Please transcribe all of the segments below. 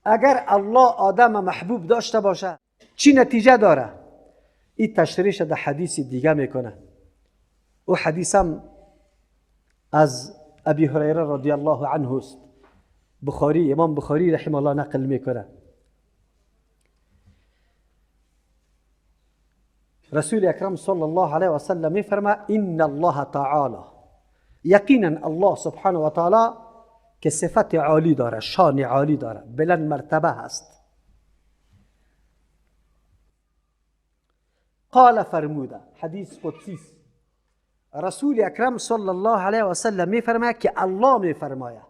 اگر الله آدم محبوب داشته باشه چی نتیجه داره؟ این تشریح در حدیث دیگه میکنه. او حدیث هم از ابی هریره رضی الله عنه است. بخاری، امام بخاری رحمه الله نقل میکنه. رسول اکرم صلی الله علیه و سلم میفرما ان الله تعالی، یقینا الله سبحانه و تعالی که صفت عالی داره، شان عالی داره، بلند مرتبه هست. قال فرموده، حدیث قدسی است. رسول اکرم صلی الله علیه و سلم میفرماید که الله میفرماید،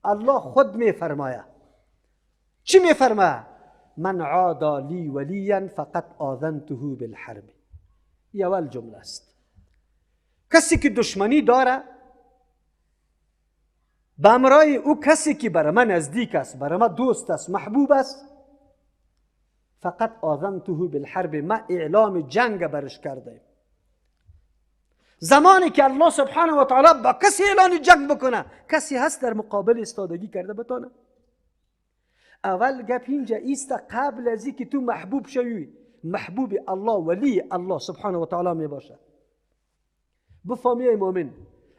الله خود میفرماید. چی میفرماید؟ من عادا لی ولیا فقد آذنته بالحرب. اول جمله است. کسی که دشمنی داره به امرای او، کسی که برای من نزدیک است، برای من دوست است، محبوب است، فقط آذنته بالحرب، ما اعلام جنگ برش کرده. زمانی که الله سبحانه و تعالی با کسی اعلان جنگ بکنه، کسی هست در مقابل استادگی کرده بتانه؟ اول گپ اینجا ایست، قبل از اینکه تو محبوب شوی، محبوب الله، ولی الله سبحانه و تعالی می باشه. بفهمی ای مؤمن،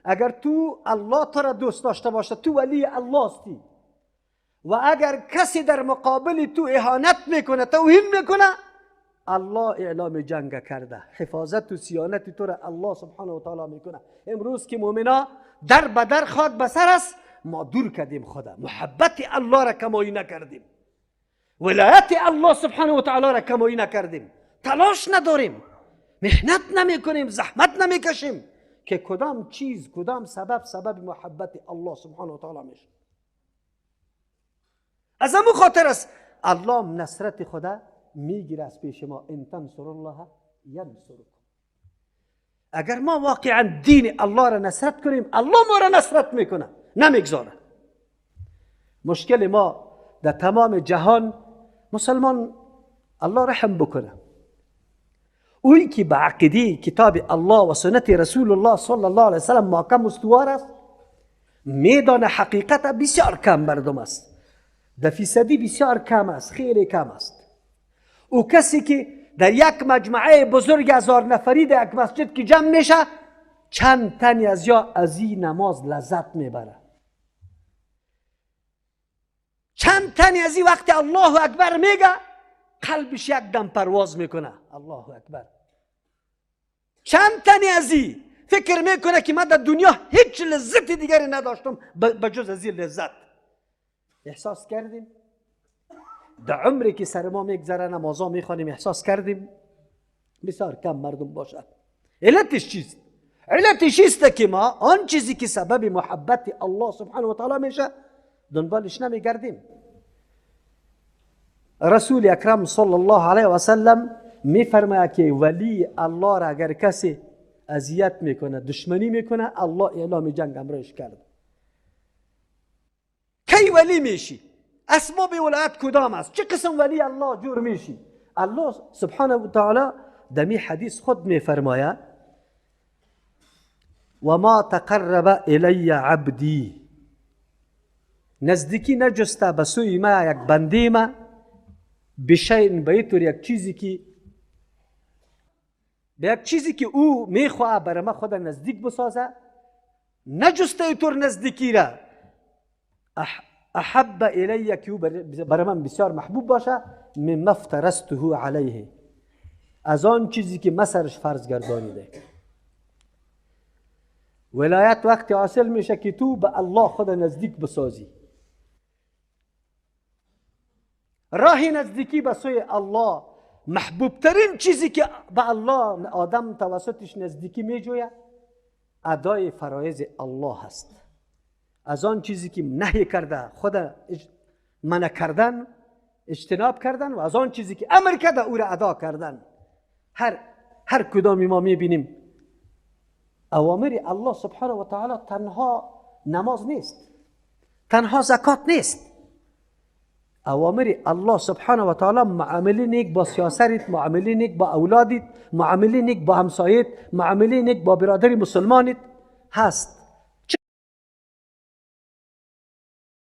اگر تو الله تو را دوست داشته باشه، تو ولی الله استی. و اگر کسی در مقابل تو اهانت میکنه، توهین میکنه، الله اعلام جنگ کرده، حفاظت و صیانت تو را الله سبحانه و تعالی میکنه. امروز که مؤمنا در به در خاک به سر است، ما دور کردیم خدا، محبت الله را کمایی نکردیم، ولایت الله سبحانه و تعالی را کمایی نکردیم، تلاش نداریم، محنت نمیکنیم، زحمت نمیکشیم که کدام چیز، کدام سبب، سبب محبت الله سبحانه و تعالی میشه. از همون خاطر است الله نصرت خدا میگیره از پیش ما. ان تنصر الله ینصرکم. اگر ما واقعا دین الله را نصرت کنیم، الله ما را نصرت میکنه، نمیگذاره. مشکل ما در تمام جهان مسلمان، الله رحم بکنه، اوی که به عقیده کتاب الله و سنت رسول الله صلی الله علیه وسلم محکم استوار است، میدان حقیقت بسیار کم مردم است، در فیصدی بسیار کم است، خیلی کم است. او کسی که در یک مجمعه بزرگ 1000 نفری در یک مسجد که جمع میشه، چند تنی از یا از این نماز لذت میبره، چند تنی از این وقت الله اکبر میگه قلبش یک دم پرواز میکنه، الله اکبر. چند تنی از این فکر میکنه که من در دنیا هیچ لذت دیگری نداشتم بجز از این لذت. احساس کردیم در عمری که سر ما میگذره نمازا میخوانیم، احساس کردیم بسیار کم مردم باشد. علتش چیست؟ علتش چیست که ما آن چیزی که سبب محبت الله سبحانه و تعالی میشه دنبالش نمیگردیم. رسول اکرم صلی الله علیه و سلم میفرماید که ولی الله را اگر کسی اذیت میکنه، دشمنی میکنه، الله اعلام جنگ امرش کرد. کی ولی میشی؟ اسباب ولایت کدام است؟ چه قسم ولی الله جور میشی؟ الله سبحانه و تعالی دمی حدیث خود میفرماید و ما تقرب الی عبدی، نزدیکی نجسته به سوی ما یک بنده ما بشیء، به طور یک چیزی که به یک چیزی که او میخواه برای ما خود نزدیک بسازه، نجسته ایطور نزدیکی را احب الی، که او برای من بسیار محبوب باشه، مما افترضته علیه، از آن چیزی که ما سرش فرض گردانیده. ولایت وقتی حاصل میشه که تو به الله خود نزدیک بسازی. راه نزدیکی به سوی الله، محبوب ترین چیزی که به الله آدم توسطش نزدیکی میجوید ادای فرایض الله هست. از آن چیزی که نهی کرده خود منع کردن، اجتناب کردن، و از آن چیزی که امر کرده او را ادا کردن. هر کدام ما میبینیم اوامر الله سبحانه و تعالی تنها نماز نیست، تنها زکات نیست. اوامر الله سبحانه و تعالی معامله نیک با سیاست، معامله نیک با اولادت، معامله نیک با همسایت، معامله نیک با برادر مسلمانت هست.